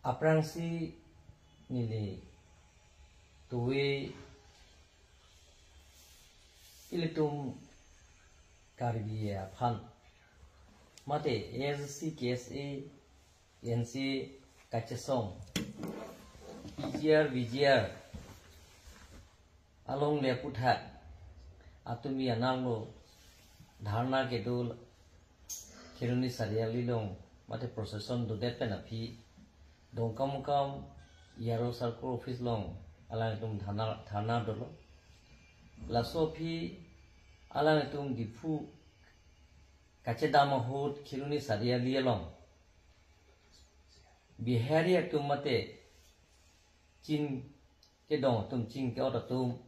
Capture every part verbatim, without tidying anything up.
Aphrangsi neli tuwe ilitum Karbi aphan mate A S D C, K S A, N C A kachesong P G R, V G R alongle aphuthak atumi ananglo dharna kedo Kheroni Chariali along mate procession dodet pen aphi Dongkamukam E R O circle office along alangtum dharna, dharna dolo. Laso aphi alangtum Diphu kachedam ahut Kheroni Chariali along Bihari atum mate ching kedong atum, ching ke-ot atum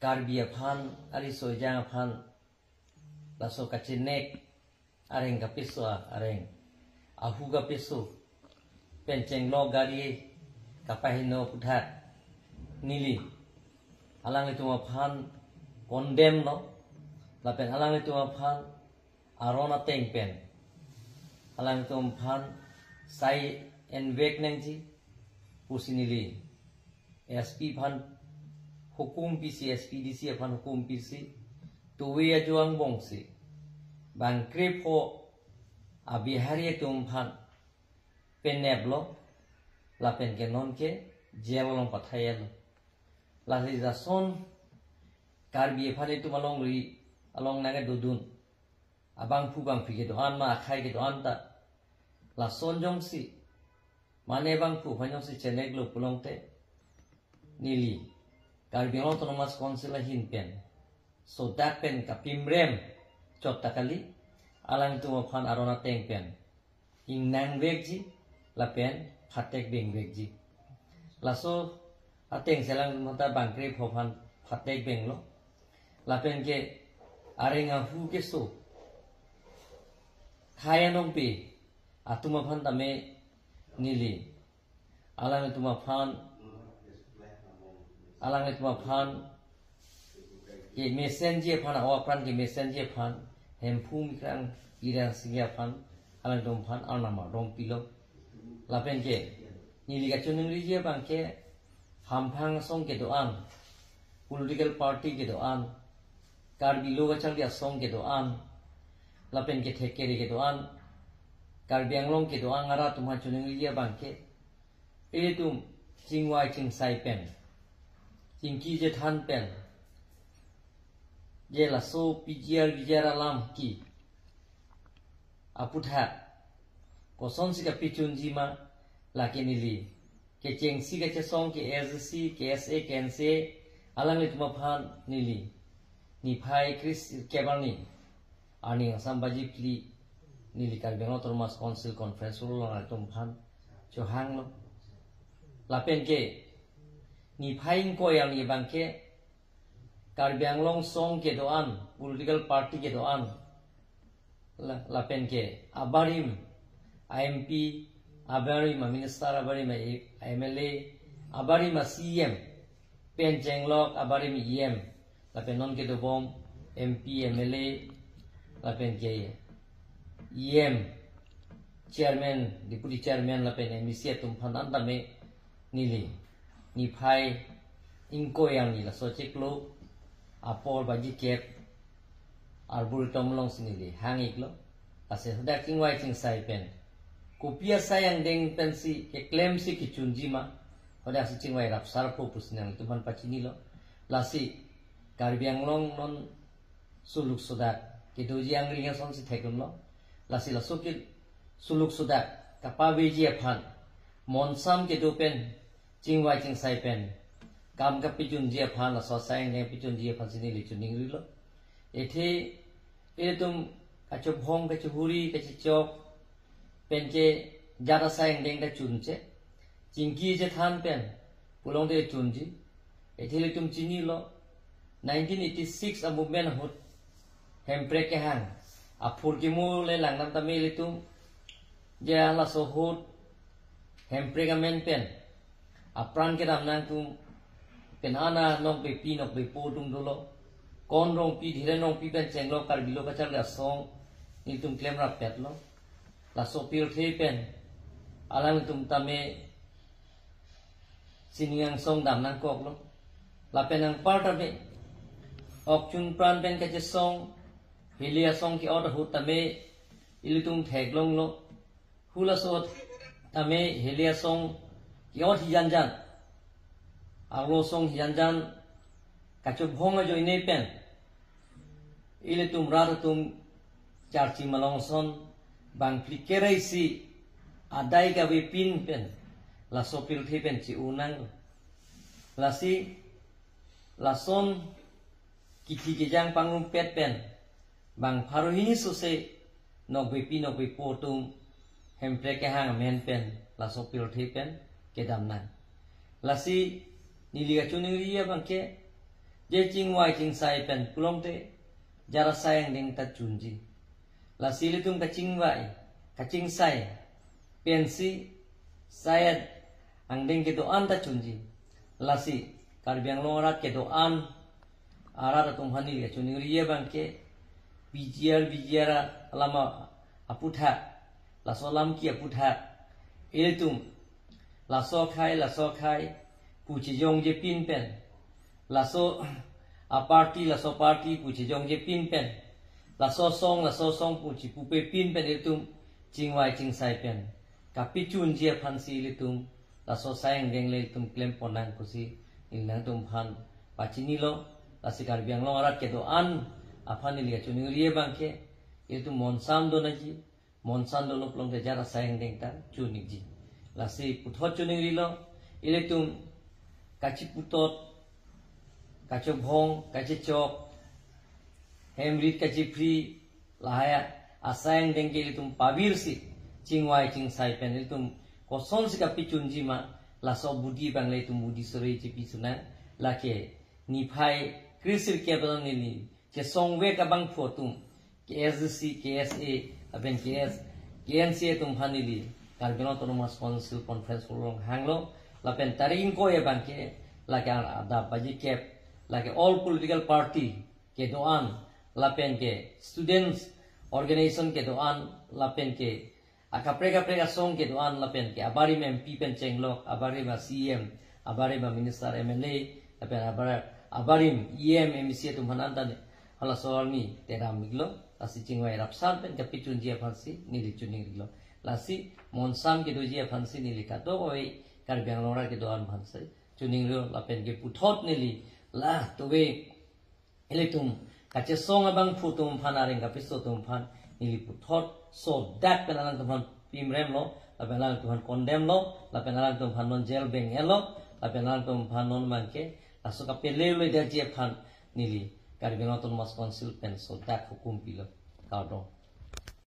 Karbi aphan, ariso ejang aphan laso kachenek areng kapeso, areng ahu kapeso pen chenglok gari kapaheno aphuthak neli alanglitum aphan condemn lo, lapen alanglitum aphan aron ateng pen alangtum aphan sai envek nangji pusi neli S P aphan hukum pisi, S P D C aphan hukum pisi, tuwe ajo angbongsi bangkrepho a-Bihari atum aphan peneplo, lapen ke non ke jail along pathayelo. Lasi jason Karbi aphan itum alongri along nangkedodun abangphu bangphi kedo-an ma akhai kedo-an ta lason jongsi mane bangphu aphan jongsi cheneklo pulote neli Karbi Anglong Autonomous Council ahin pen sodak pen kapimrem chot ta kali, alangtum aphan aron ateng pen ingnang vekji lapen phatek beng vekji. Laso ateng selang mata bangkrepho aphan phatek benglo. Lapen ke areng ahu keso khaya nongpi atum aphan tame neli alangtum aphan, alangtum aphan ke mesenji aphan, awa apran ke mesenji aphan Hemphu Mikrang Iran Singh aphan alangtum aphan arnam ardom pilo. Lapen ke neli kachoningriji abang ke hamphang asong kedo-an, political party kedo-an, Karbi Lo Kacharli Asong kedo-an, lapen ke thekere kedo-an, Karbi Anglong kedo-an arat atum aphan choningriji abang ke ilitum chingvai chingsai pen, chingki chethan pen, je laso P G R V G R alam ke aphuthak kosonsi kapachunji ma, lake neli kechengsi kachesong ke A S D C, K S A, K N C A alanglitum aphan neli niphai kre-sirkep arni arni angsam baji phli neli Karbi Anglong Autonomous Council conference hall along alanglitum aphan chohanglo. Lapen ke niphai ingkoi arni abang ke Karbi Anglong song kedo-an, political party kedo-an, la-, lapen ke abarim a-M P, abarim a-minister, abarim a-M L A, abarim a-C E M, pen chenglok abarim E M, lapen non kedobom M P, M L A, lapen ke E M, chairman, deputy chairman, lapen M A C atum aphan an tame neli niphai ingkoi arni laso chiklo apor baji kep Arboretum alongsi neli hang-iklo. Lasi hadak chingvai chingsai pen kopi asai angdeng pensi keklemsi kechunji ma, hadaksi chingvai rapsarpo pusi nanglitum aphan pachinilo. Lasi Karbi Anglong non suluk sodak kedoji angring asonsi theklonglo. Lasi laso ke suluk sodak kapaveji aphan monsam kedo pen chingvai chingsai pen kam kapachunji aphan, laso asai angdeng pachunji aphansi neli choningrilo. Athe ilitum kachobhong, kachehuri, kachechok pen ke jat asai angdeng ta chunche, chingki chethan pen pulote chunji. Athe ilitum chinilo, nineteen eighty-six a-movement ahut hemprek kehang aphurkimo le langdam tame ilitum, je laso ahut hemprek amen pen apran kedam nangtum pen ana nokbepi nokbepo atum dolo. Kon Rongpi, Dhiren Rongpi pen chenglok Karbi Lo Kacharli Asong nelitum klemrappetlo. Laso pirthe pen Alangtum tame sining angsong dam nangkoklo. Lapen anpar tame ok chunpran pen kachesong, heli asong ke-ot ahut tame ilitum theklonglo. Hula asot tame heli asong ke-ot hijanjan, arlo asong hijanjan kachobhong ajoine pen ilitum rat atum charchi malong ason bang phlikere isi adai kavepin pen laso pirthe pen chi-unang. Lasi lason kithi kejang pangrumpet pen bang pharo hini sose nokbepi nokbepo atum Hemprek kehang amen pen laso pirthe pen kedam nang. Lasi neli kachiningri abang ke, je chingvai chingsai pen pulote jara sai angdeng ta chunji. Lasi ilitum kachingvai kachingsai pensi sai angdeng kedo-an ta chunji. Lasi Karbi Anglong arat kedo-an arat atum aphan neli kachiningri abang ke, P G R, V G R alam aputhak, laso alam ke aputhak ilitum laso akhai laso akhai pu chejongje pin pen, laso aparty laso aparty pu chejongje pin pen, laso asong laso asong pu chipupe pin pen ilitum chingvai chingsai pen kapachunji aphansi ilitum laso sai angdeng le ilitum klem ponnang pusi neli nangtum aphan pachinilo. Lasi Karbi Anglong arat kedo-an aphan neli kachiningri abang ke, ilitum monsam do nangji, monsam dolo pulote jara sai angdeng ta chun-ikji. Lasi puthot chiningrilo, ilitum kachiputot, kachobhong, kachechok, hemrit kachiphri, lahai asai angdeng ke ilitum pavirsi chingvai chingsai pen ilitum kosonsi kapachunji ma, laso abidi abang le ilitum bidi sore chipi sunang. Lake niphai kre-sirkep along neli chesongvek abangphu atum, K S D C, K S A, lapen K S, K N C A atum aphan neli Karbi Anglong Autonomous Council Conference Hall along hanglo. Lapen tarik ingkoi abang ke, lake adap baji kep, lake all political party kedo-an, lapen ke students organization kedo-an, lapen ke akaprek kaprek asong kedo-an, lapen ke abarim M P pen chenglok, abarim a C E M, abarim a minister, M L A, lapen abar-, abarim E M, M A C atum aphan anta ne halaso arni tedam-iklo. Lasi chingvai rapsar pen kapachunji aphansi neli chiningrilo. Lasi monsam kedoji aphansi neli kadokave Karbi Anglong arat kedo-an aphansi chiningrilo. Lapen ke puthot neli la tove ilitum kachesong abangphu atum aphan, areng kapiso atum aphan neli puthot sodak pen alangtum aphan pimremlo, lapen alangtum aphan condemn lo, lapen alangtum aphan non jail beng-etlo, lapen alangtum aphan non abang ke laso kapele-le detji aphan neli Karbi Anglong Autonomous Council pen sodak hukum pilo. Kardom.